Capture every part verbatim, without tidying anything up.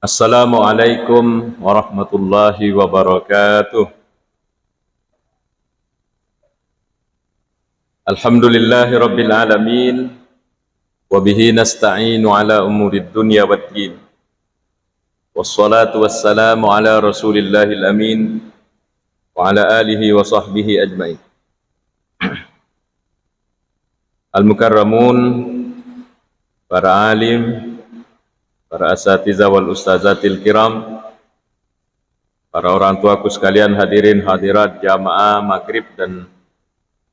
Assalamualaikum warahmatullahi wabarakatuh. Alhamdulillahi rabbil alamin, wa bihi nasta'inu ala umurid dunya wad din. Wassalatu wassalamu ala rasulillahil amin, wa ala alihi wa sahbihi ajmain. Al-mukarramun, para alim, para asatiza wal ustazatil kiram, para orang tuaku sekalian, hadirin hadirat jamaah maghrib dan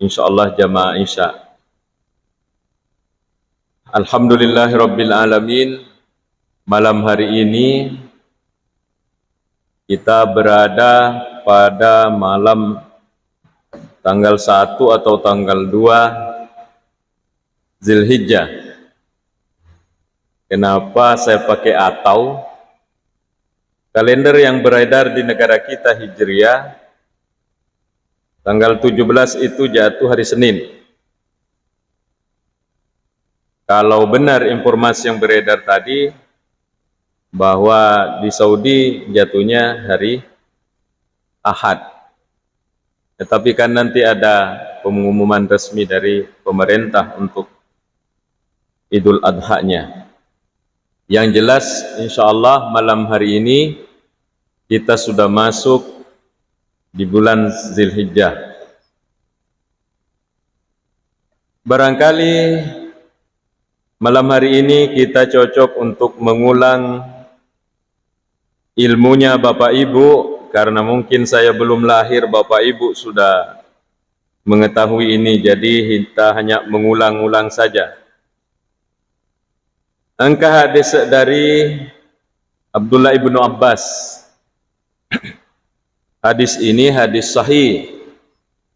insyaallah jamaah isya. Alhamdulillahirabbil alamin, malam hari ini kita berada pada malam tanggal satu atau tanggal dua Zilhijjah. Kenapa saya pakai atau? Kalender yang beredar di negara kita Hijriah, tanggal tujuh belas itu jatuh hari Senin. Kalau benar informasi yang beredar tadi, bahwa di Saudi jatuhnya hari Ahad. Tetapi kan nanti ada pengumuman resmi dari pemerintah untuk Idul Adha-nya. Yang jelas, insya Allah malam hari ini kita sudah masuk di bulan Zilhijjah. Barangkali malam hari ini kita cocok untuk mengulang ilmunya Bapak Ibu, karena mungkin saya belum lahir, Bapak Ibu sudah mengetahui ini, jadi kita hanya mengulang-ulang saja. Engka hadis dari Abdullah ibnu Abbas. Hadis ini hadis sahih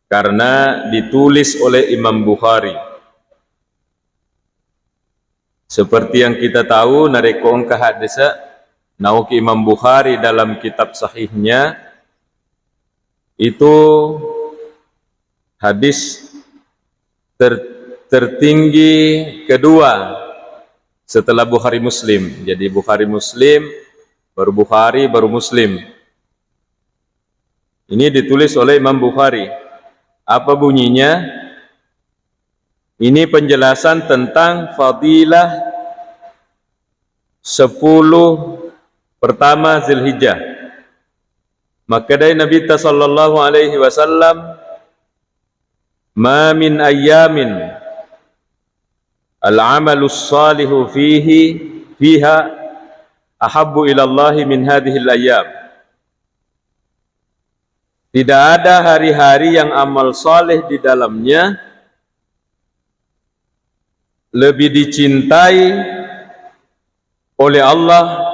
karena ditulis oleh Imam Bukhari. Seperti yang kita tahu, narekko engka hadis naoki Imam Bukhari dalam kitab sahihnya, itu hadis ter-, tertinggi kedua setelah Bukhari Muslim. Jadi Bukhari Muslim, baru Bukhari, baru Muslim. Ini ditulis oleh Imam Bukhari. Apa bunyinya? Ini penjelasan tentang fadilah sepuluh pertama Zilhijjah. Makkedai Nabi ta sallallahu alaihi wasallam, "Ma min ayyamin al-amalus salihu fihi, fiha ahabbu ilallahi min hadhil ayyam." Tidak ada hari-hari yang amal saleh di dalamnya lebih dicintai oleh Allah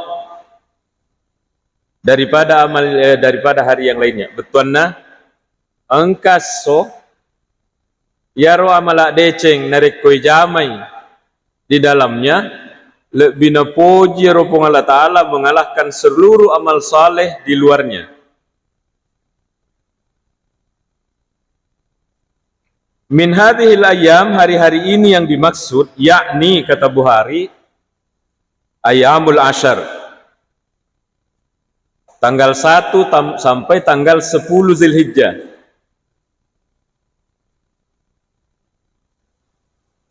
daripada amal, eh, daripada hari yang lainnya. Bettuanna, engka esso iyaro amala deceng narekko ijamai di dalamnya, lebbi napoji ero Puang Allah Ta'ala mengalahkan seluruh amal saleh di luarnya. Min hadhil ayyam, hari-hari ini yang dimaksud, yakni, kata Bukhari, ayyamul ashar. Tanggal satu tam-, sampai tanggal sepuluh Zilhijjah.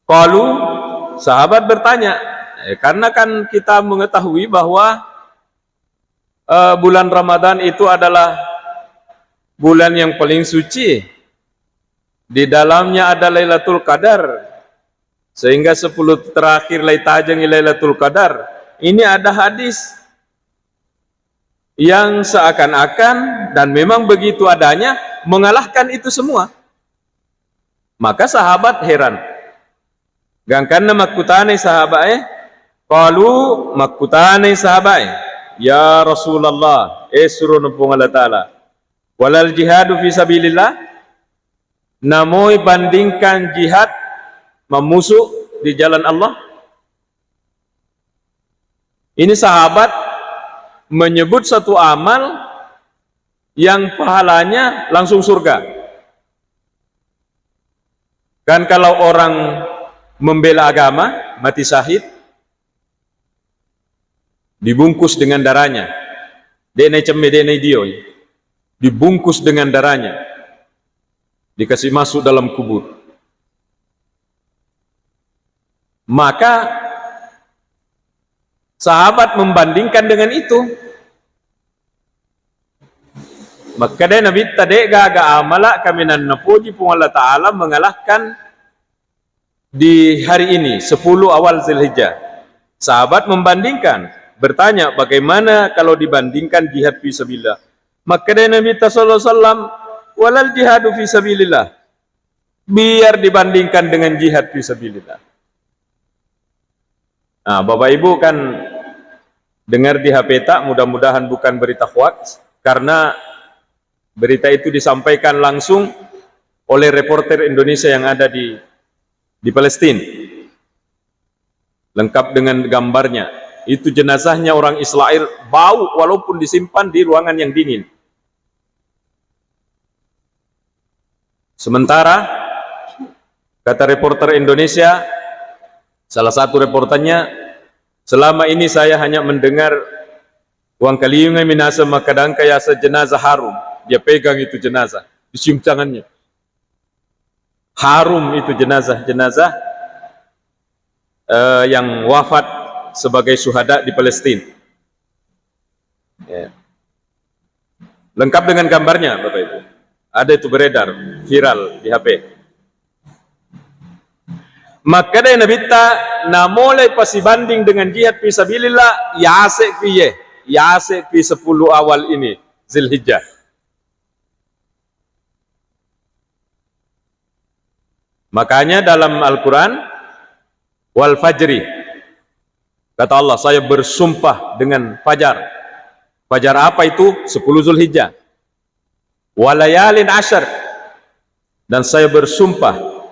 Qalu, sahabat bertanya, eh, karena kan kita mengetahui bahwa, eh, bulan Ramadan itu adalah bulan yang paling suci. Di dalamnya ada Lailatul Qadar. Sehingga sepuluh terakhir lai tajengi Lailatul Qadar. Ini ada hadis yang seakan-akan dan memang begitu adanya mengalahkan itu semua. Maka sahabat heran. Gangkanna makkutanai sahabat e, qalu, makkutanai sahabat e, "Ya Rasulullah, eh, surono Puang Allah Ta'ala, walal jihadu fi sabilillah?" Namoi bandingkan jihad mammusu di jalan Allah? Ini sahabat menyebut satu amal yang pahalanya langsung surga. Kan kalau orang membela agama, mati syahid, Dibungkus dengan darahnya. De'na icemme, de'na idioi. Dibungkus dengan darahnya. Dikasih masuk dalam kubur. Maka sahabat membandingkan dengan itu. Makkeda Nabitta, "De'gaga amala kaminang napoji Puang Allah Ta'ala mengalahkan di hari ini, sepuluh awal Zulhijjah." Sahabat membandingkan, bertanya, "Bagaimana kalau dibandingkan jihad fi sabilillah?" Makkeda Nabitta sallallahu alaihi wasallam, "Walal jihadu fi sabilillah." Biar dibandingkan dengan jihad fi sabilillah. Nah, Bapak Ibu kan dengar di H P ta, mudah-mudahan bukan berita hoax, karena berita itu disampaikan langsung oleh reporter Indonesia yang ada di di Palestina. Lengkap dengan gambarnya. Itu jenazahnya orang Israel, bau walaupun disimpan di ruangan yang dingin. Sementara, kata reporter Indonesia, salah satu reporternya, "Selama ini saya hanya mendengar Wangkaliunga minasa makadangka yasa jenazah harum." Dia pegang itu jenazah, dicium tangannya. Harum itu jenazah-jenazah, eh, yang wafat sebagai syuhada di Palestina. Ya. Lengkap dengan gambarnya, Bapak Ibu. Ada itu beredar, viral di H P. Makkeda Nabitta, "Namolai pasibanding dengan jihad fi sabilillah, yase fi ye, yase fi sepuluh awal ini Zilhijjah." Makanya dalam Al-Quran, "Wal fajri." Kata Allah, "Saya bersumpah dengan fajar." Fajar apa itu? Sepuluh Zulhijjah. "Walayalin asyar." Dan saya bersumpah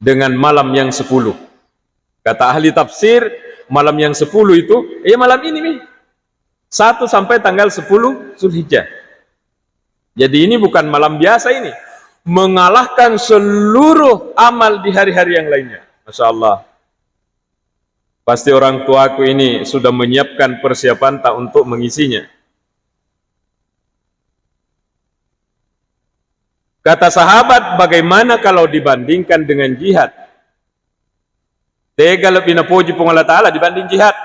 dengan malam yang sepuluh. Kata ahli tafsir, malam yang sepuluh itu, ya malam ini nih. Satu sampai tanggal sepuluh Zulhijjah. Jadi ini bukan malam biasa ini. Mengalahkan seluruh amal di hari-hari yang lainnya. Masya Allah. Pasti orang tuaku ini sudah menyiapkan persiapan tak untuk mengisinya. Kata sahabat, "Bagaimana kalau dibandingkan dengan jihad?" Tega lebih napoji Puang Allah Ta'ala dibanding jihad.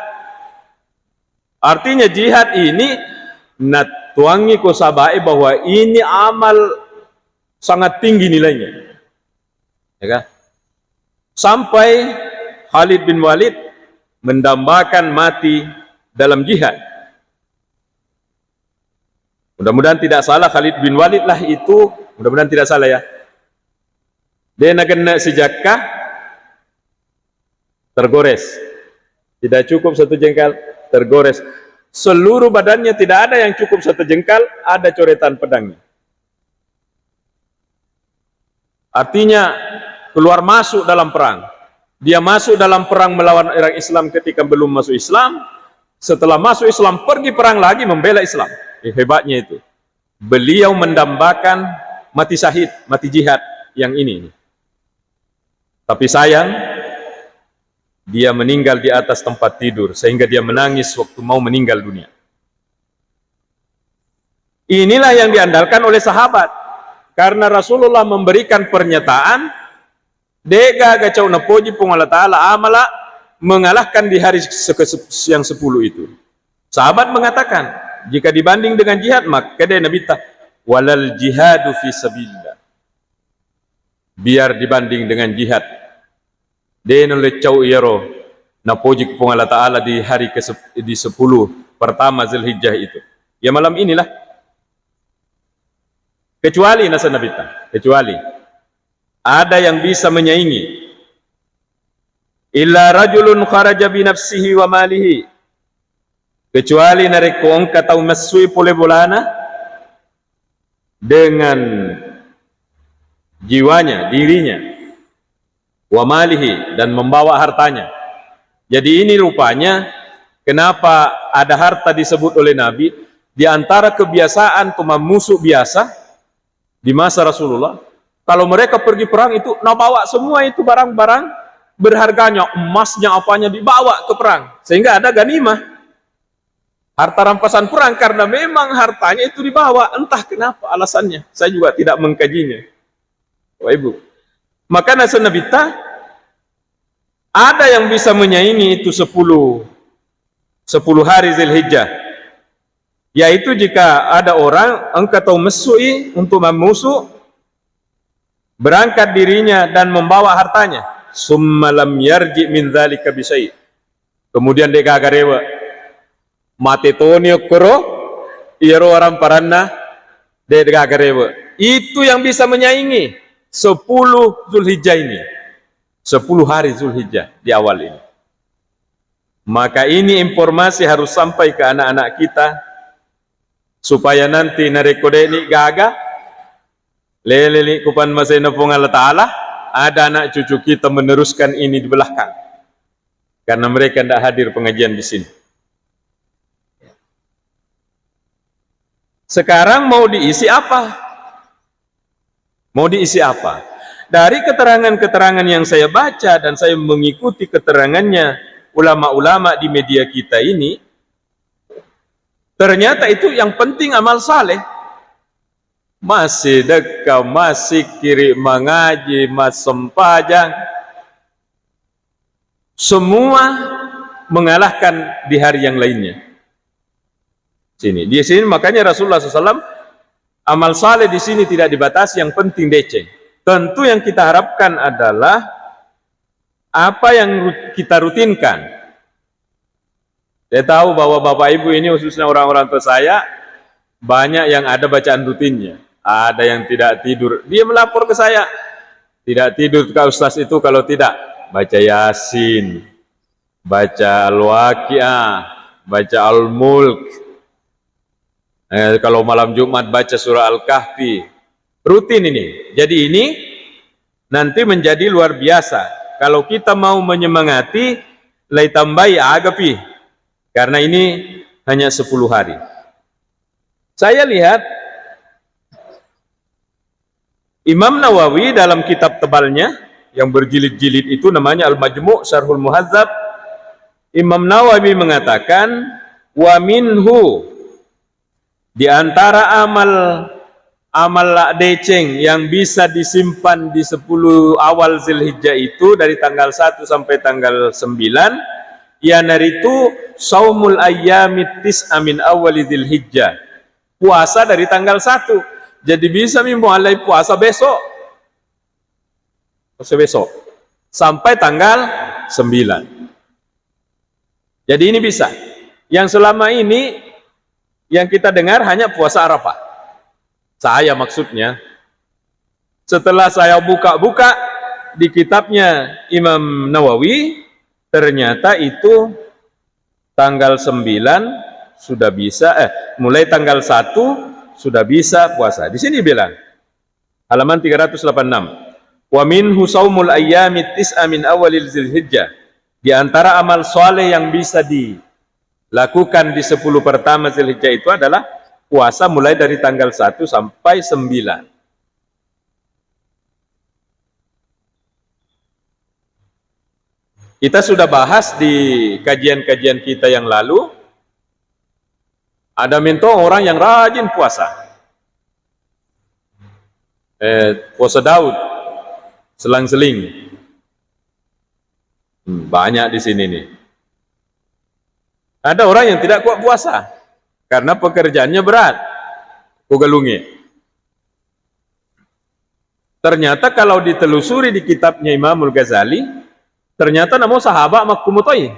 Artinya jihad ini natuangi ko sahabae bahwa ini amal sangat tinggi nilainya. Ya kan? Sampai Khalid bin Walid mendambakan mati dalam jihad. Mudah-mudahan tidak salah, Khalid bin Walid lah itu, mudah-mudahan tidak salah ya. Dia nagenna sijakka, tergores. Tidak cukup satu jengkal, tergores. Seluruh badannya tidak ada yang cukup satu jengkal, ada coretan pedangnya. Artinya, keluar masuk dalam perang. Dia masuk dalam perang melawan orang Islam ketika belum masuk Islam. Setelah masuk Islam, pergi perang lagi membela Islam. Eh, hebatnya itu. Beliau mendambakan mati syahid, mati jihad yang ini. Tapi sayang, dia meninggal di atas tempat tidur, sehingga dia menangis waktu mau meninggal dunia. Inilah yang diandalkan oleh sahabat. Karena Rasulullah memberikan pernyataan, "De'gaga cau napoji Puang Allah Ta'ala amala mengalahkan di hari se-, ke-, yang sepuluh itu." Sahabat mengatakan, jika dibanding dengan jihad, maka dia Nabi ta, "Walal jihadu fi sabilillah." Biar dibanding dengan jihad. De' nulle cau iyaro napoji ku Puang Allah Ta'ala di hari ke sep-, di sepuluh pertama Zulhijjah itu. Ya, malam inilah. Kecuali, nasa Nabitta, kecuali ada yang bisa menyaingi. "Illa rajulun kharaja bi nafsihi wa malihi." Kecuali narekko engka tau messui pole bolana dengan jiwanya, dirinya, wa malihi, dan membawa hartanya. Jadi ini rupanya kenapa ada harta disebut oleh Nabi, di antara kebiasaan tu mammusu biasa di masa Rasulullah, kalau mereka pergi perang itu, nabawa semua itu barang-barang berharganya, emasnya, apanya dibawa ke perang, sehingga ada ganimah. Harta rampasan perang karena memang hartanya itu dibawa, entah kenapa alasannya. Saya juga tidak mengkajinya. Bapak Ibu. Maka nasenna Nabitta, ada yang bisa menyaingi itu sepuluh, sepuluh hari Zulhijjah. Yaitu jika ada orang engka tau messui untuk mammusu, berangkat dirinya dan membawa hartanya, summa lam yarji min dzalika bisyai. Kemudian de' gaga rewe'. Mate toni okkoro, iyaro waramparanna de' gaga rewe'. Itu yang bisa menyaingi sepuluh Zulhijjah ini. Sepuluh hari Zulhijjah di awal ini. Maka ini informasi harus sampai ke anak-anak kita, supaya nanti narekko de'ni gaga, leleni kupan masena Puang Allah Ta'ala, ada anak cucu kita meneruskan ini di belakang. Karena mereka tidak hadir pengajian di sini. Sekarang mau diisi apa? Mau diisi apa? Dari keterangan-keterangan yang saya baca dan saya mengikuti keterangannya ulama-ulama di media kita ini, ternyata itu yang penting amal saleh. Masih dekka, masih kiri, mengaji, massempajang. Semua mengalahkan di hari yang lainnya. Sini, di sini makanya Rasulullah sallallahu alaihi wasallam, amal saleh di sini tidak dibatasi, yang penting deceng. Tentu yang kita harapkan adalah apa yang ru-, kita rutinkan. Saya tahu bahwa Bapak Ibu ini, khususnya orang-orang tua saya, banyak yang ada bacaan rutinnya. Ada yang tidak tidur, dia melapor ke saya. Tidak tidur, Kak Ustaz, itu kalau tidak baca Yasin, baca Al-Waqiah, baca Al-Mulk. Eh, kalau malam Jumat baca surah Al-Kahfi. Rutin ini. Jadi ini nanti menjadi luar biasa. Kalau kita mau menyemangati, lai tambai agapi. Karena ini hanya sepuluh hari. Saya lihat Imam Nawawi dalam kitab tebalnya yang berjilid-jilid itu, namanya Al-Majmu' Syarhul Muhadzab, Imam Nawawi mengatakan, "Wa minhu," di antara amal, amal la deceng yang bisa disimpan di sepuluh awal Zulhijjah itu, dari tanggal satu sampai tanggal sembilan, iyanaritu saumul ayyamit tis'a min awwali Zulhijjah. Puasa dari tanggal satu. Jadi bisa mi mualai puasa besok. Puasa besok. Sampai tanggal sembilan. Jadi ini bisa. Yang selama ini yang kita dengar hanya puasa Arafah. Saya maksudnya. Setelah saya buka-buka di kitabnya Imam Nawawi, ternyata itu tanggal sembilan sudah bisa, eh, mulai tanggal satu sudah bisa puasa. Di sini bilang, halaman tiga ratus delapan enam, "Wa minhu saumul ayyami tis'a min awalil Zulhijjah." Di antara amal soleh yang bisa dilakukan di sepuluh pertama Zulhijjah itu adalah puasa mulai dari tanggal satu sampai sembilan. Kita sudah bahas di kajian-kajian kita yang lalu, ada mento orang yang rajin puasa. Eh, puasa Daud, selang-seling. Hmm, banyak di sini nih. Ada orang yang tidak kuat puasa karena pekerjaannya berat. Ku galungi. Ternyata kalau ditelusuri di kitabnya Imamul Ghazali, ternyata namo sahabat makkumutoi.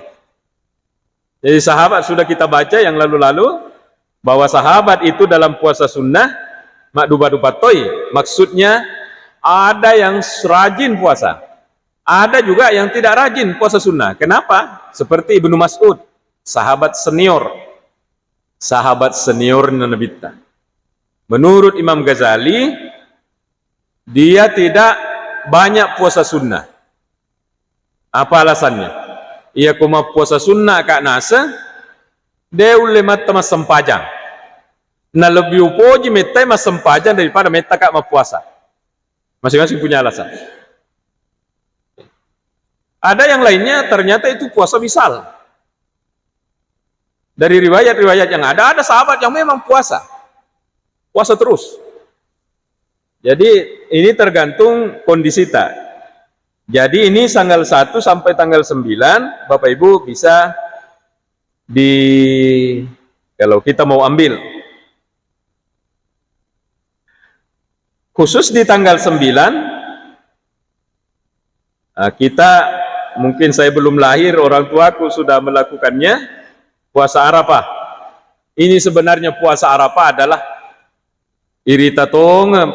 Jadi sahabat sudah kita baca yang lalu-lalu, bahwa sahabat itu dalam puasa sunnah maddupa-dupa toi. Maksudnya ada yang rajin puasa, ada juga yang tidak rajin puasa sunnah. Kenapa? Seperti Ibnu Mas'ud, sahabat senior, sahabat senior Nabitta. Menurut Imam Ghazali, dia tidak banyak puasa sunnah. Apa alasannya? Iya, ko mappuasa sunnah ka naseng, de ulle matta massempajang. Na lebbi upoji mettai massempajang daripada metta ka mappuasa. Masing-masing punya alasan. Ada yang lainnya ternyata itu puasa wisal. Dari riwayat-riwayat yang ada, ada sahabat yang memang puasa. Puasa terus. Jadi, ini tergantung kondisi ta. Jadi, ini tanggal satu sampai tanggal sembilan, Bapak Ibu bisa di, kalau kita mau ambil. Khusus di tanggal sembilan, ah, kita, mungkin saya belum lahir, orang tuaku sudah melakukannya, puasa Arafah. Ini sebenarnya puasa Arafah adalah irita tongeng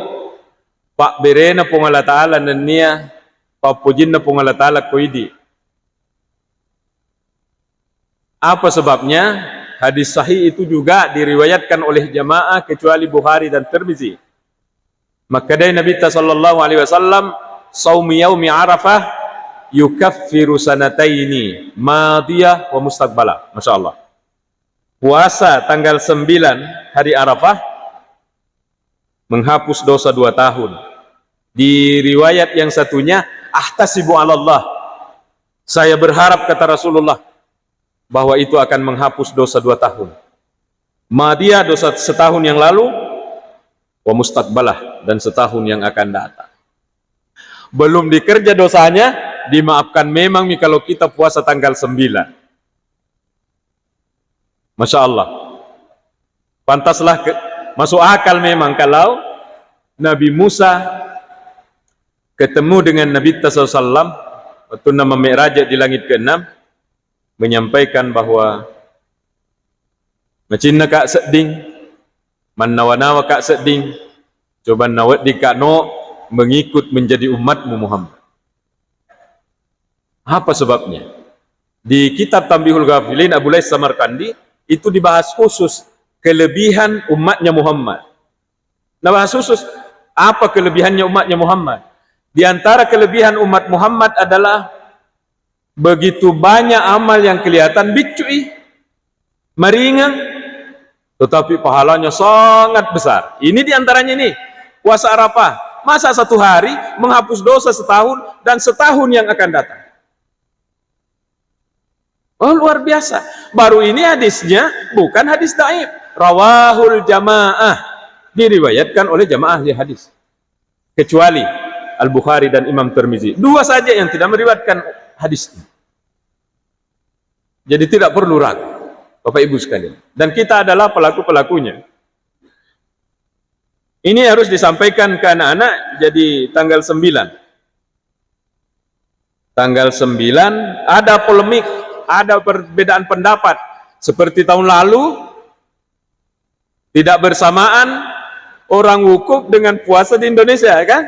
pabberena Puang Allah Ta'ala nennia pappojinna Puang Allah Ta'ala ko idi. Apa sebabnya? Hadis sahih itu juga diriwayatkan oleh jamaah kecuali Bukhari dan Tirmizi. Makkedai Nabitta sallallahu alaihi wasallam, "Saumi yaumi Arafah yukaffiru sanataini madiyah wa mustaqbalah." Masya Allah. Puasa tanggal sembilan hari Arafah menghapus dosa dua tahun. Di riwayat yang satunya, "Ahtasibu ala Allah." Saya berharap, kata Rasulullah, bahwa itu akan menghapus dosa dua tahun. Madiyah, dosa setahun yang lalu, wa mustaqbalah, dan setahun yang akan datang. Belum dikerja dosanya, dimaafkan memang mi kalau kita puasa tanggal sembilan. Masya Allah. Pantaslah ke, masuk akal memang kalau Nabi Musa ketemu dengan Nabi Sallallahu Alaihi Wasallam waktu nama mi'raj di langit keenam, menyampaikan bahwa macinna ka sedding, mannawa-nawa ka sedding, coba nawedding ka no mengikut menjadi umatmu Muhammad. Apa sebabnya? Di kitab Tambihul Ghafilin, Abu Lais Samarkandi itu dibahas khusus kelebihan umatnya Muhammad. Nah, bahas khusus, apa kelebihannya umatnya Muhammad? Di antara kelebihan umat Muhammad adalah begitu banyak amal yang kelihatan biccui, maringeng, tetapi pahalanya sangat besar. Ini di antaranya ini, puasa Arafah. Masa satu hari menghapus dosa setahun dan setahun yang akan datang? Oh, luar biasa. Baru ini hadisnya bukan hadis daif. Rawahul jamaah. Diriwayatkan oleh jamaah ahli hadis. Kecuali Al-Bukhari dan Imam Tirmizi. Dua saja yang tidak meriwayatkan hadis ini. Jadi tidak perlu ragu, Bapak Ibu sekalian. Dan kita adalah pelaku-pelakunya. Ini harus disampaikan ke anak-anak, jadi tanggal sembilan. Tanggal sembilan ada polemik, ada perbedaan pendapat. Seperti tahun lalu, tidak bersamaan orang wukuf dengan puasa di Indonesia, ya kan?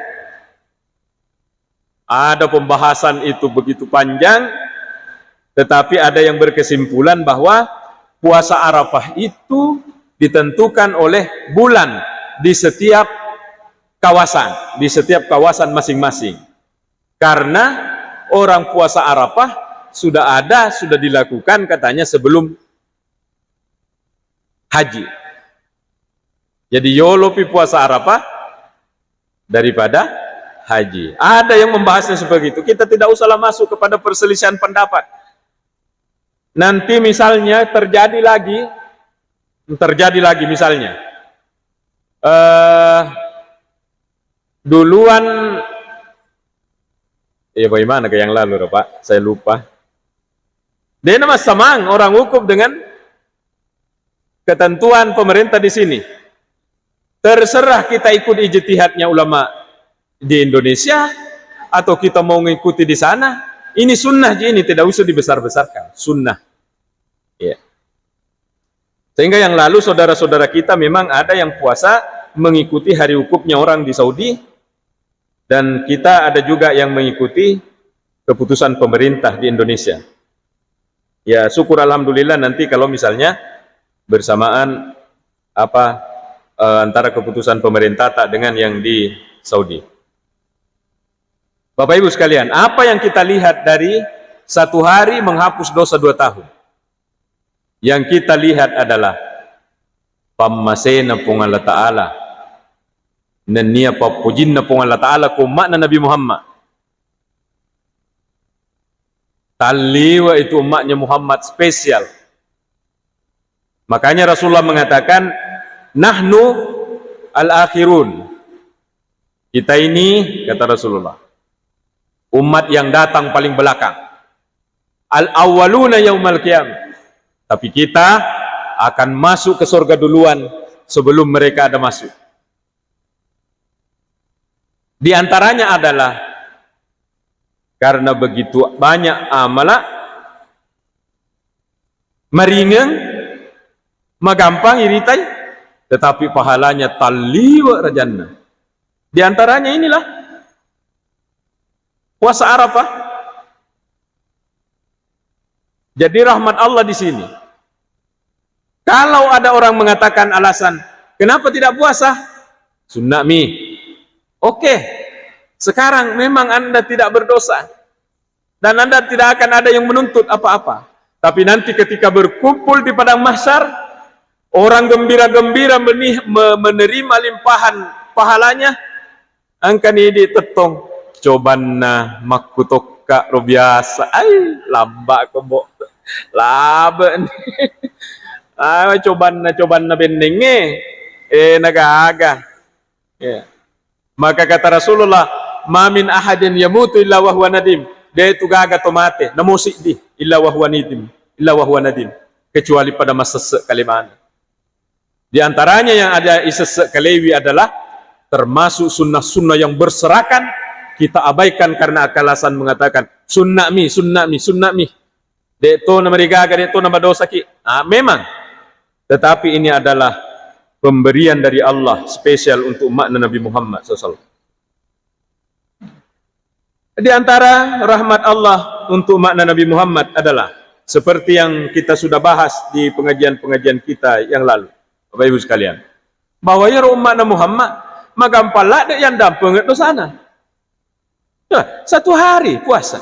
Ada pembahasan itu begitu panjang, tetapi ada yang berkesimpulan bahwa puasa Arafah itu ditentukan oleh bulan di setiap kawasan, di setiap kawasan masing-masing. Karena orang puasa Arafah sudah ada, sudah dilakukan katanya sebelum haji. Jadi yolopi puasa Arafah daripada haji. Ada yang membahasnya seperti itu. Kita tidak usahlah masuk kepada perselisihan pendapat. Nanti misalnya terjadi lagi, terjadi lagi misalnya, eh, duluan, ya, bagaimana ke yang lalu, Pak? Saya lupa. Dia nama samang orang wukuf dengan ketentuan pemerintah di sini. Terserah kita ikut ijtihadnya ulama di Indonesia atau kita mau mengikuti di sana. Ini sunnah ji, ini tidak usah dibesar-besarkan. Sunnah. Ya. Sehingga yang lalu saudara-saudara kita memang ada yang puasa mengikuti hari wukufnya orang di Saudi, dan kita ada juga yang mengikuti keputusan pemerintah di Indonesia. Ya, syukur alhamdulillah nanti kalau misalnya bersamaan apa, eh, antara keputusan pemerintah tak dengan yang di Saudi. Bapak Ibu sekalian, apa yang kita lihat dari satu hari menghapus dosa dua tahun? Yang kita lihat adalah pammasena Puang Allah Ta'ala, nennia pappojinna Puang Allah Ta'ala ko umma'na Nabi Muhammad. Talliwa itu umma'nya Muhammad spesial. Makanya Rasulullah mengatakan, "Nahnu al-akhirun." Kita ini, kata Rasulullah, umat yang datang paling belakang. "Al-awwaluna yaumal qiyamah." Tapi kita akan masuk ke surga duluan sebelum mereka ada masuk. Di antaranya adalah karena begitu banyak amala, maringeng, magampang iritai, tetapi pahalanya talliwe rajanna. Di antaranya inilah puasa Arafah. Jadi rahmat Allah di sini. Kalau ada orang mengatakan alasan, "Kenapa tidak puasa?" Sunnah mi. Oke, sekarang memang Anda tidak berdosa. Dan Anda tidak akan ada yang menuntut apa-apa. Tapi nanti ketika berkumpul di padang mahsyar, orang gembira-gembira meni-, me-, menerima limpahan pahalanya, engkani idi tettong, cobanna makkutokka ro biasa. Ai, lamba ko, Bo. Labe ni. Ah, cobanna, cobanna bennengnge. Eh, nagaga. Ya. Maka kata Rasulullah, "Ma min ahadin yamutu illa wa huwa nadim." De tu gaga to mate, namo siddi, illa wa huwa nidim, illa wa huwa nadim, kecuali pada masesse kalemana. Di antaranya yang ada isesse kalewi adalah termasuk sunnah-sunnah yang berserakan kita abaikan karena alasan mengatakan, "Sunnah mi, sunnah mi, sunnah mi." De to namarigaga, de to namadosaki. Ah, memang. Tetapi ini adalah pemberian dari Allah spesial untuk umatna Nabi Muhammad sallallahu alaihi wasallam. Di antara rahmat Allah untuk umatna Nabi Muhammad adalah seperti yang kita sudah bahas di pengajian-pengajian kita yang lalu, Bapak Ibu sekalian, bahwa iyaro umatna Muhammad magampang ladde yang dampengeng dosana. Nah, satu hari puasa.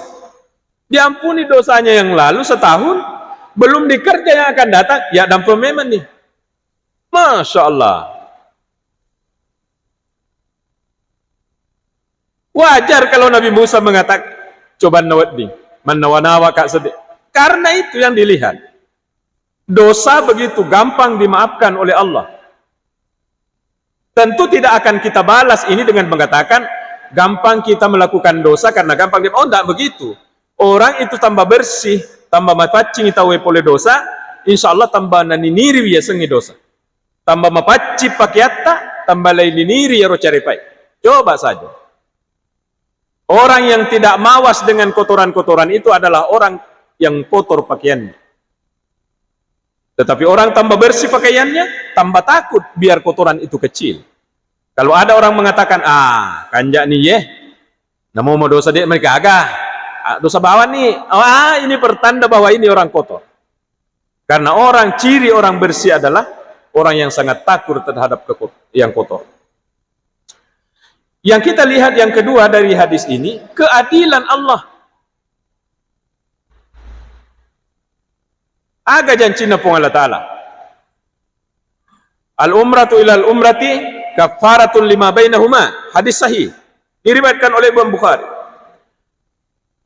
Diampuni dosanya yang lalu setahun, belum dikerja yang akan datang, ya dampeng memang nih. Masya Allah. Wajar kalau Nabi Musa mengatakan, "Coba nawedding, mannawa-nawa kak sedih." Karena itu yang dilihat. Dosa begitu gampang dimaafkan oleh Allah. Tentu tidak akan kita balas ini dengan mengatakan, "Gampang kita melakukan dosa karena gampang di-," oh, tidak begitu. Orang itu tambah bersih, tambah mapaccing tauwe pole dosa, insya Allah tambah naniniri yasengnge dosa. Tambah mapaccing pakeatta, tambah laininiri yaro carepai. Coba saja. Orang yang tidak mawas dengan kotoran-kotoran itu adalah orang yang kotor pakaiannya. Tetapi orang tambah bersih pakaiannya, tambah takut biar kotoran itu kecil. Kalau ada orang mengatakan, "Ah, kanjak ni ye, namu mau dosa dek mereka aga, ah, dosa bawah ni, ah, ini pertanda bahwa ini orang kotor." Karena orang, ciri orang bersih adalah orang yang sangat takut terhadap kekot-, yang kotor. Yang kita lihat yang kedua dari hadis ini, keadilan Allah. Aga jancinna Puang Allah Ta'ala. "Al-umratu ilal umrati kaffaratun lima bainahuma." Hadis sahih. Diriwayatkan oleh Imam Bukhari.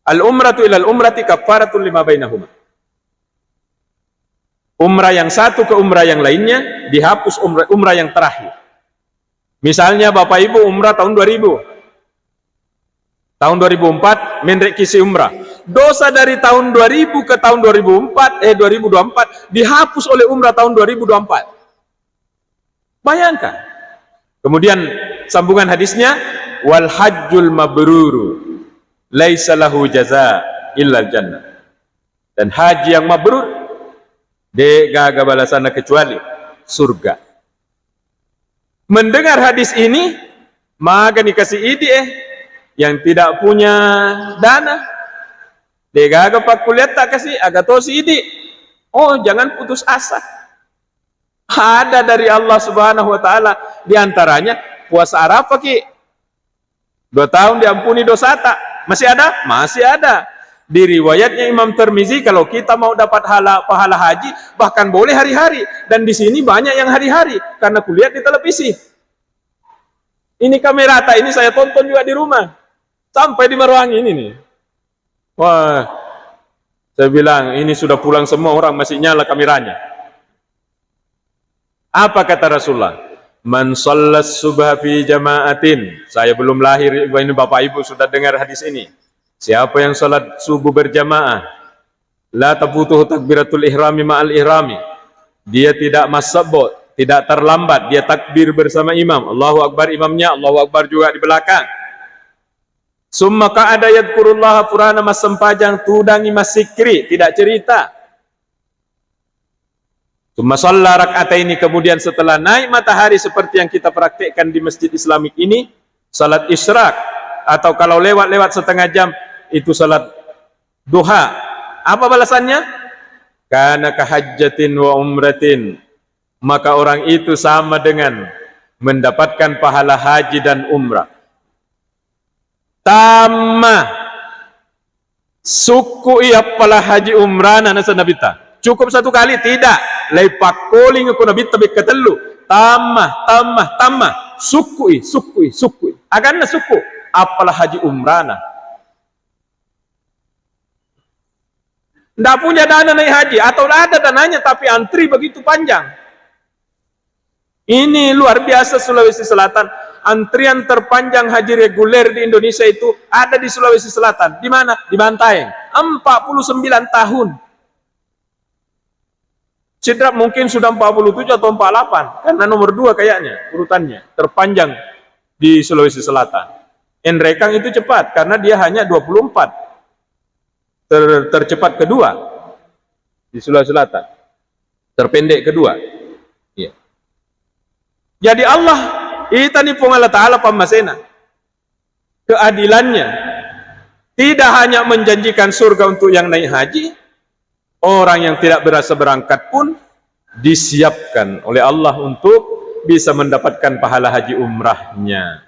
"Al-umratu ilal umrati kaffaratun lima bainahuma." Umrah yang satu ke umrah yang lainnya dihapus umrah, umrah yang terakhir. Misalnya Bapak Ibu umrah tahun dua ribu. Tahun dua ribu empat, menrek kisi umrah. Dosa dari tahun dua ribu ke tahun dua ribu empat, eh, dua ribu dua puluh empat, dihapus oleh umrah tahun dua ribu dua puluh empat. Bayangkan. Kemudian sambungan hadisnya, "Wal hajjul mabruru laisa lahu jaza illal jannah." Dan haji yang mabrur, de gaga balasanna kecuali surga. Mendengar hadis ini, magani kasi idi, eh, yang tidak punya dana, de gaga pakkuliatta kasi, aga tosi idi. Oh, jangan putus asa. Ada dari Allah Subhanahu wa Ta'ala, di antaranya puasa Arafah ki. Dua tahun diampuni dosata. Masih ada? Masih ada. Di riwayatnya Imam Tirmizi, kalau kita mau dapat hala-, pahala haji, bahkan boleh hari-hari. Dan di sini banyak yang hari-hari, karena kulihat di televisi. Ini kamerata, ini saya tonton juga di rumah. Sampai di Maroangi ini nih. Wah, saya bilang, "Ini sudah pulang semua orang, masih nyala kameranya." Apa kata Rasulullah? "Man shallas subha fi jama'atin." Saya belum lahir, Ibu, ini Bapak Ibu sudah dengar hadis ini. Siapa yang salat subuh berjamaah, la tafutuhu takbiratul ihrami ma'al ihrami. Dia tidak massebbo, tidak terlambat, dia takbir bersama imam. Allahu Akbar imamnya, Allahu Akbar juga di belakang. Summa qa'ada yadhkurullaha, purana massempajang, tudangi massikri, tidak cerita. Tsumma shalla rak'ataini, kemudian setelah naik matahari seperti yang kita praktekkan di Masjid Islamik ini, salat isyraq, atau kalau lewat-lewat setengah jam, itu salat duha. Apa balasannya? Kana kahajjatin wa umratin. Maka orang itu sama dengan mendapatkan pahala haji dan umrah. Tamma sukku'i appala haji umrana, nasa Nabitta. Cukup satu kali? Tidak. Leipakkoling ko Nabitta bekka tellu. Tamma, tamma, tamma. Sukku'i, sukku'i, sukku'i. Aganna sukku? Appala haji umrana. Ndak punya dana naik haji, atau ada dananya tapi antri begitu panjang. Ini luar biasa Sulawesi Selatan. Antrian terpanjang haji reguler di Indonesia itu ada di Sulawesi Selatan. Di mana? Di Bantaeng. Empat puluh sembilan tahun. Sidrap mungkin sudah empat puluh tujuh atau empat puluh delapan. Karena nomor dua kayaknya urutannya. Terpanjang di Sulawesi Selatan. Enrekang itu cepat karena dia hanya dua puluh empat. Ter-, tercepat kedua di Sulawesi Selatan. Terpendek kedua. Iya. Jadi Allah, itani Puang Allah Ta'ala pammasena. Keadilannya tidak hanya menjanjikan surga untuk yang naik haji, orang yang tidak berasa berangkat pun disiapkan oleh Allah untuk bisa mendapatkan pahala haji umrahnya.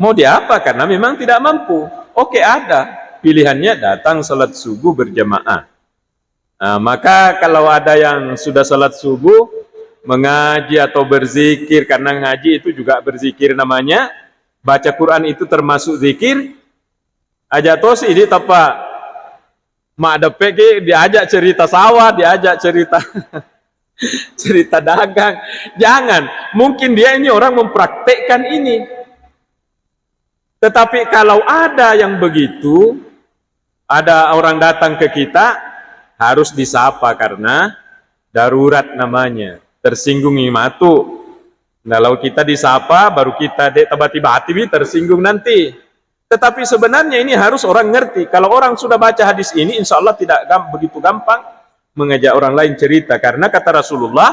Mau diapa? Karena memang tidak mampu. Oke, ada pilihannya datang salat subuh berjamaah. Nah, maka kalau ada yang sudah salat subuh, mengaji atau berzikir, karena ngaji itu juga berzikir namanya, baca Quran itu termasuk zikir, aja tosi di tapa maddeppeki diajak cerita sawah, diajak cerita cerita dagang. Jangan. Mungkin dia ini orang mempraktekkan ini. Tetapi kalau ada yang begitu, ada orang datang ke kita, harus disapa karena darurat namanya. Tersinggungi matu. Kalau kita disapa, baru kita de tabati-bati, wi, tersinggung nanti. Tetapi sebenarnya ini harus orang ngerti. Kalau orang sudah baca hadis ini, insya Allah tidak gam-, begitu gampang mengajak orang lain cerita. Karena kata Rasulullah,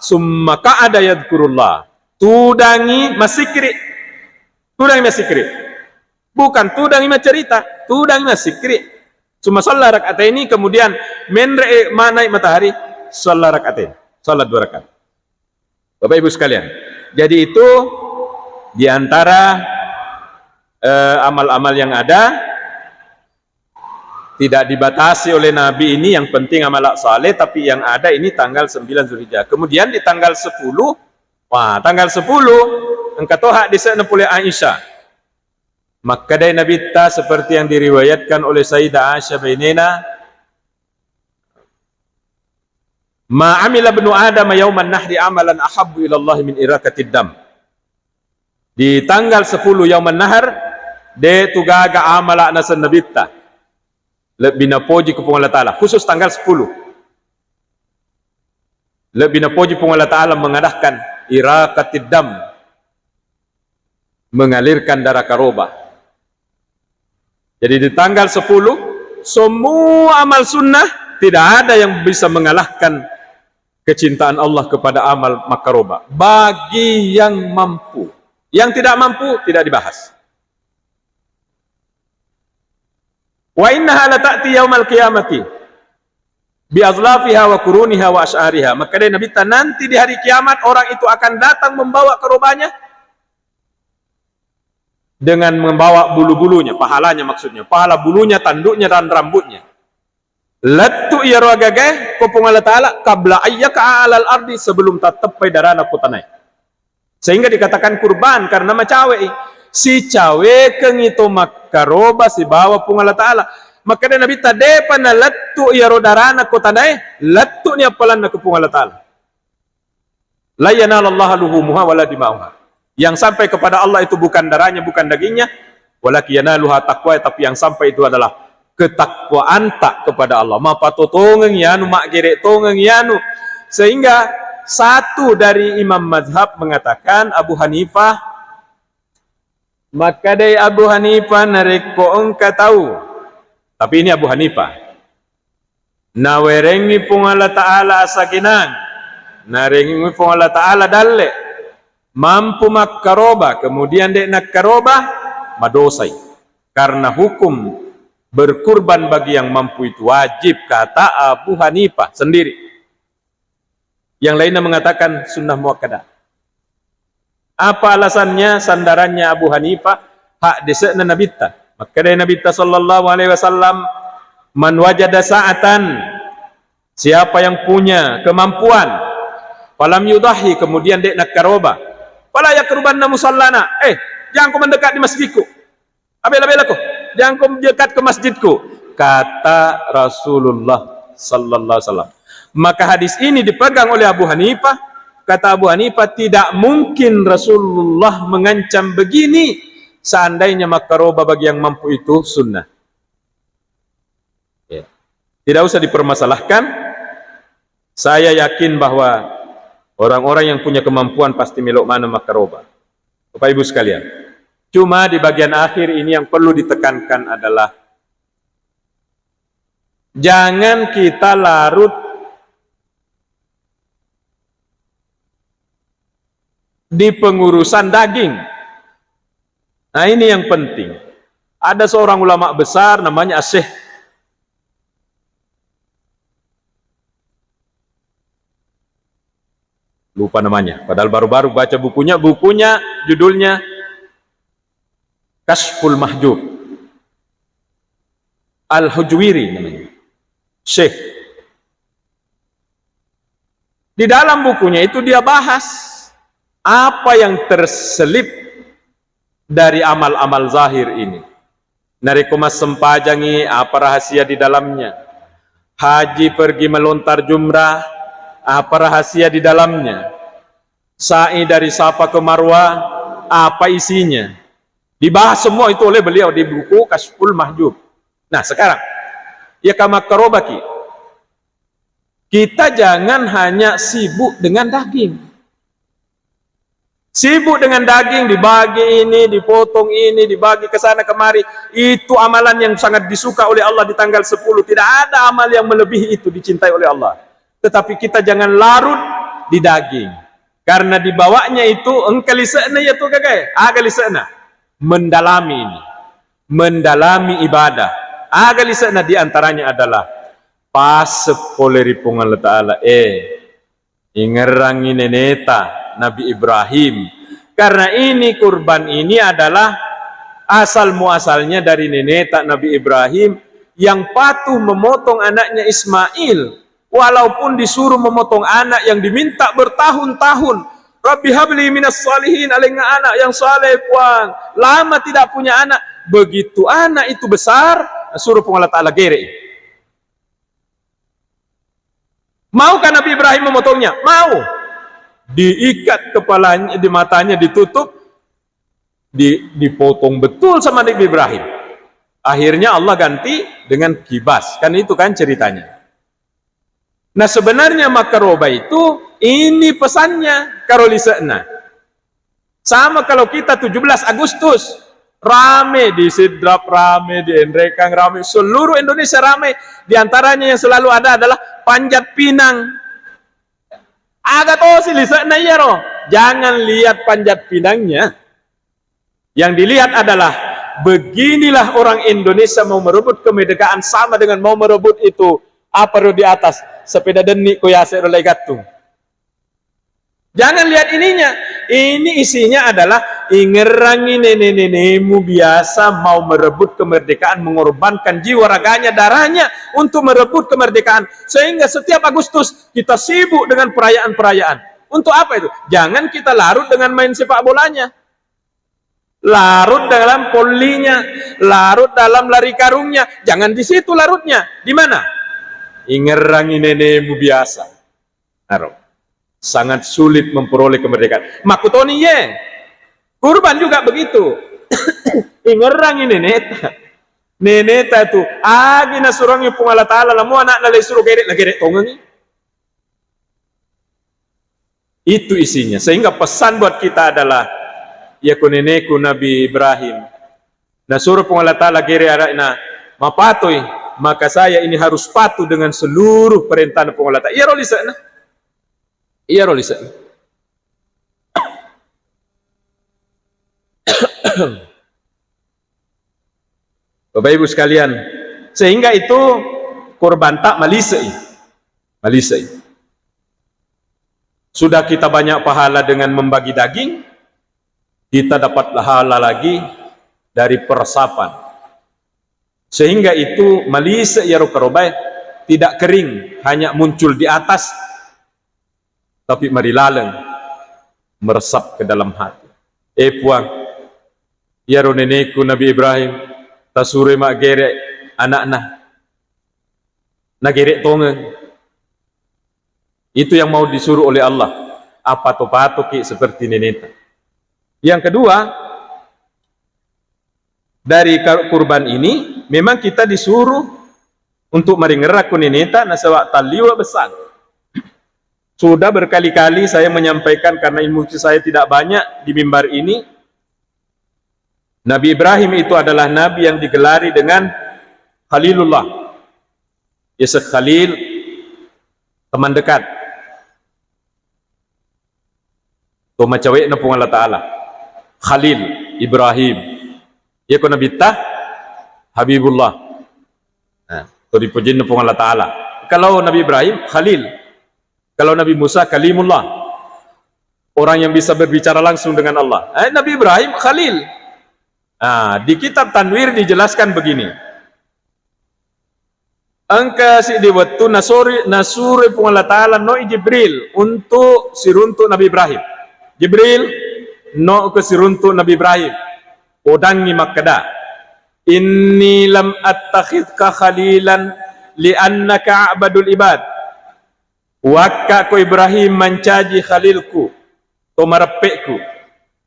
"Summa qa'ada yadhkurullah." Tudangi massikri. Tudangi massikri. Bukan tudangi macerita, tudangi massikri. Tsumma shalla rak'ataini, kemudian menre, eh, ma-, naik matahari, shalla rak'atain. Salat dua rakaat. Bapak Ibu sekalian, jadi itu di antara, eh, amal-amal yang ada, tidak dibatasi oleh Nabi ini, yang penting amal saleh, tapi yang ada ini tanggal sembilan Zulhijjah. Kemudian di tanggal sepuluh, wah, tanggal sepuluh, engka to hadisna pole Aisyah. Makkedai Nabitta seperti yang diriwayatkan oleh Sayyidah Aisyah bainena, "Ma amila ibnu Adam yauman nahri amalan ahabbu ila Allah min iraqatid dam." Di tanggal sepuluh Yauman Nahar, de tu gaga amala naseng Nabitta. Lebbi napoji ku Puang Allah Ta'ala, khusus tanggal sepuluh. Lebbi napoji Puang Allah Ta'ala mengadakan iraqatid dam, mengalirkan darah karoba. Jadi di tanggal sepuluh, semua amal sunnah tidak ada yang bisa mengalahkan kecintaan Allah kepada amal makkaroba bagi yang mampu. Yang tidak mampu tidak dibahas. "Wa innaha lata'ti yaumal qiyamati bi azlafiha wa quruniha wa asy'ariha." Makkedai Nabitta, nanti di hari kiamat orang itu akan datang membawa karobanya dengan membawa bulu-bulunya, pahalanya maksudnya, pahala bulunya, tanduknya, dan rambutnya. Lettu iyaro agagae ko Puang Allah Ta'ala, qabla ayyaka alal ardi, sebelum tatteppai darana ko tanae. Sehingga dikatakan kurban karena macawe'i. Sicawekengngi to makkaroba sibawa Puang Allah Ta'ala. Makkeda Nabitta, depa nalettu iyaro darana ko tanae, lettu'ni appalanna ko Puang Allah Ta'ala. La yanalallaha luhumuha wala dima'uha. Yang sampai kepada Allah itu bukan darahnya, bukan dagingnya, walakin yanaluha taqwa, tapi yang sampai itu adalah ketakwaanta kepada Allah. Mapatotongeng yanu, maggere tongeng yanu. Sehingga satu dari imam mazhab mengatakan, Abu Hanifah, makkedai Abu Hanifah, narekko engka tau, tapi ini Abu Hanifah, nawerengngi Puang Allah Ta'ala asagenang, nawerengngi Puang Allah Ta'ala dalle, mampu makkaroba, kemudian de' nakkaroba, madosai. Karena hukum berkurban bagi yang mampu itu wajib, kata Abu Hanifah sendiri. Yang lainnya mengatakan sunnah muakkadah. Apa alasannya, sandarannya Abu Hanifah? Haddese'na Nabitta. Makkeda Nabitta sallallahu alaihi wasallam, "Man wajada sa'atan," siapa yang punya kemampuan, "falam yudahi," kemudian de' nakkaroba, "fala yakrubanna musallana," eh, jangko mendekat di masjidku. Abela-belako, jangko mendekat ke masjidku, kata Rasulullah sallallahu alaihi wasallam. Maka hadis ini dipegang oleh Abu Hanifah. Kata Abu Hanifah, tidak mungkin Rasulullah mengancam begini seandainya makkaroba bagi yang mampu itu sunnah. Ya. Tidak usah dipermasalahkan. Saya yakin bahwa orang-orang yang punya kemampuan pasti melo' maneng makkaroba. Bapak Ibu sekalian, cuma di bagian akhir ini yang perlu ditekankan adalah jangan kita larut di pengurusan daging. Nah, ini yang penting. Ada seorang ulama besar namanya Syekh, lupa namanya, padahal baru-baru baca bukunya, bukunya judulnya Kasyful Mahjub. Al-Hujwiri namanya. Syekh. Di dalam bukunya itu dia bahas apa yang terselip dari amal-amal zahir ini. Narekko massempajangi, apa rahasia di dalamnya? Haji pergi melontar jumrah, apa rahasia di dalamnya? Sa'i dari Safa ke Marwah, apa isinya? Dibahas semua itu oleh beliau di buku Kasyful Mahjub. Nah, sekarang, ya, kamakkarobaki. Kita jangan hanya sibuk dengan daging. Sibuk dengan daging, dibagi ini, dipotong ini, dibagi ke sana kemari. Itu amalan yang sangat disuka oleh Allah di tanggal sepuluh. Tidak ada amal yang melebihi itu dicintai oleh Allah. Tetapi kita jangan larut di daging. Karena dibawanya itu, engka lise'na iya tu gagae. Aga lise'na? Mendalami ini. Mendalami ibadah. Aga lise'na? Di antaranya adalah pasek pole ri Puang Allah Ta'ala. Eh, ingerrangi neneta Nabi Ibrahim. Karena ini, kurban ini adalah asal muasalnya dari neneta Nabi Ibrahim yang patuh memotong anaknya Ismail, walaupun disuruh memotong anak yang diminta bertahun-tahun. "Rabbi habli minas salihin," alengnga anak yang saleh, Puang. Lama tidak punya anak. Begitu anak itu besar, suruh Puang Allah Ta'ala gerei. Maukah Nabi Ibrahim memotongnya? Mau. Diikat kepalanya, di matanya ditutup, di, dipotong betul sama Nabi Ibrahim. Akhirnya Allah ganti dengan kibas. Kan itu kan ceritanya. Nah, sebenarnya makkaroba itu, ini pesannya, karo lise'na. Sama kalau kita tujuh belas Agustus, rame di Sidrap, rame di Enrekang, rame seluruh Indonesia rame. Di antaranya yang selalu ada adalah panjat pinang. Aga tosi lise'na iyaro. Jangan lihat panjat pinangnya. Yang dilihat adalah, beginilah orang Indonesia mau merebut kemerdekaan sama dengan mau merebut itu apa ro di atas, sepeda denni ko yase ro lai gattung. Jangan lihat ininya. Ini isinya adalah ingerangi nenek-nenekmu biasa mau merebut kemerdekaan, mengorbankan jiwa raganya, darahnya untuk merebut kemerdekaan. Sehingga setiap Agustus kita sibuk dengan perayaan-perayaan. Untuk apa itu? Jangan kita larut dengan main sepak bolanya. Larut dalam polinya, larut dalam lari karungnya. Jangan di situ larutnya. Di mana? Ingerangi nenekmu biasa. Aro. sangat sulit memperoleh kemerdekaan. Makkutoni ye. Kurban juga begitu. Ingerrangi neneta. Neneta tu, agi nasurangi Puang Allah Ta'ala, lamu anakna le suro gere, la gere tongengi. Itu isinya. Sehingga pesan buat kita adalah, ya ku neneku Nabi Ibrahim, nasuro Puang Allah Ta'ala gere anakna, mapatoi, maka saya ini harus patuh dengan seluruh perintah Puang Allah Ta'ala. Iyaro lise'na. Iyaro lise'na. Bapak Ibu sekalian, sehingga itu kurban tak malisei. Malisei. Sudah kita banyak pahala dengan membagi daging, kita dapat pahala lagi dari peresapan. Sehingga itu malisei iyaro karobae tidak kering, hanya muncul di atas, tapi marilaleng meresap ke dalam hati. Eh Puang, iyaro neneku Nabi Ibrahim, tasuroi maggere anakna, nagere tongeng. Itu yang mau disuruh oleh Allah. Apa to patoki seperti neneta. Yang kedua, dari kar-, kurban ini memang kita disuruh untuk maringerra ku neneta nasaba talliwa besang. Sudah berkali-kali saya menyampaikan karena ilmu saya tidak banyak di mimbar ini, Nabi Ibrahim itu adalah nabi yang digelari dengan Khalilullah. Yasek Khalil, teman dekat. To macawe'na Puang Allah Ta'ala. Khalil Ibrahim. Iya ko Nabitta Habibullah. Nah, to ripojinna Puang Allah Ta'ala. Kalau Nabi Ibrahim, Khalil. Kalau Nabi Musa, Kalimullah. Orang yang bisa berbicara langsung dengan Allah. Eh, Nabi Ibrahim, Khalil. Nah, di kitab Tanwir dijelaskan begini. Engka siddi wettu nasori-, nasuroi Puang Allah Ta'ala noi Jibril untuk siruntuk Nabi Ibrahim. Jibril, no ke siruntuk Nabi Ibrahim. Podangngi makkeda, "Inni lam attakhidka khalilan li'annaka a'badul ibad." Wakka ko Ibrahim mancaji khalilku, to mareppe'ku.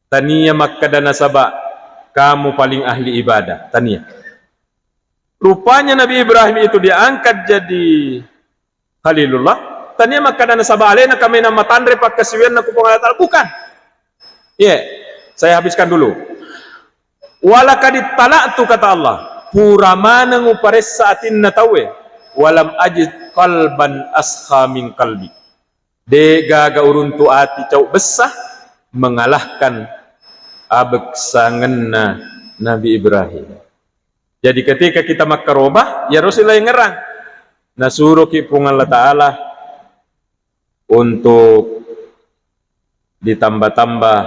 Tania makkeda nasaba kamu paling ahli ibadah. Tania. Rupanya Nabi Ibrahim itu diangkat jadi Khalilullah. Tania makkeda nasaba alena kaminang matanre pakkasiwianna ku Puang Allah Ta'ala. Bukan. Iya, saya habiskan dulu. "Walaqad ittala'tu," kata Allah, pura maneng uparessa atinna tauwe, "walam ajid qalban askha min qalbi." De gaga uruntu ati cau bessa mengalahkan abeksangenna Nabi Ibrahim. Jadi ketika kita makkaroba, ya Rasulullah yang ngerang. Nasuroki Puang Allah Ta'ala untuk ditambah-tambah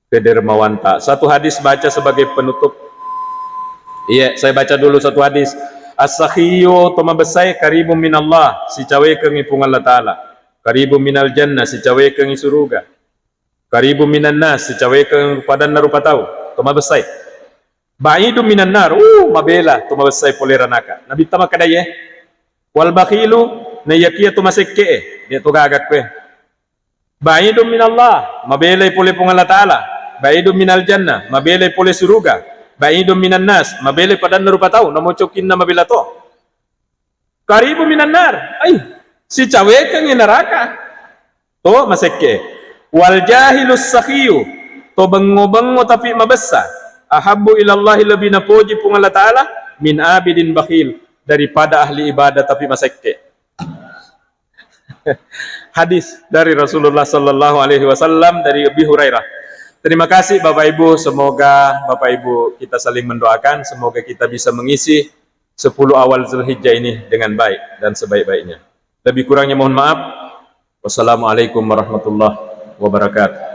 kedermawanta. Satu hadis baca sebagai penutup. Iya, saya baca dulu satu hadis. "As-sakhiyu, to mabessai, qaribun minallah, sicawekengngi Puang Allah Ta'ala. Qaribun minal jannah, sicawekengngi suruga. Qaribun minan nas, sicawekeng padanna rupa tau, to mabessai. Ba'idun minan nar, uh, mabela to mabessai pole ranaka." Nabitta makkeda, "Ye, wal bakhilu, naiyakia to masekke'e, de to gaga kue. Ba'idun minallah, mabelai pole Puang Allah Ta'ala. Ba'idun minal jannah, mabelai pole suruga. Ba'idun minan nas, mabelai padanna rupa tau, namo cokinna mabela to. Qaribun minan nar, ai, sicawekengngi neraka. To masekke. Wal jahilus sakhiyu, to bengngo-bengngo tapi mabessa. Ahabbu ilallahi, lebih napoji Puang Allah Ta'ala, min abidin bakhil, daripada ahli ibadah tapi masekke." Hadis dari Rasulullah sallallahu alaihi wasallam dari Abi Hurairah. Terima kasih Bapak Ibu, semoga Bapak Ibu kita saling mendoakan, semoga kita bisa mengisi sepuluh awal Zulhijjah ini dengan baik dan sebaik-baiknya. Lebih kurangnya mohon maaf. Wassalamualaikum warahmatullahi wabarakatuh.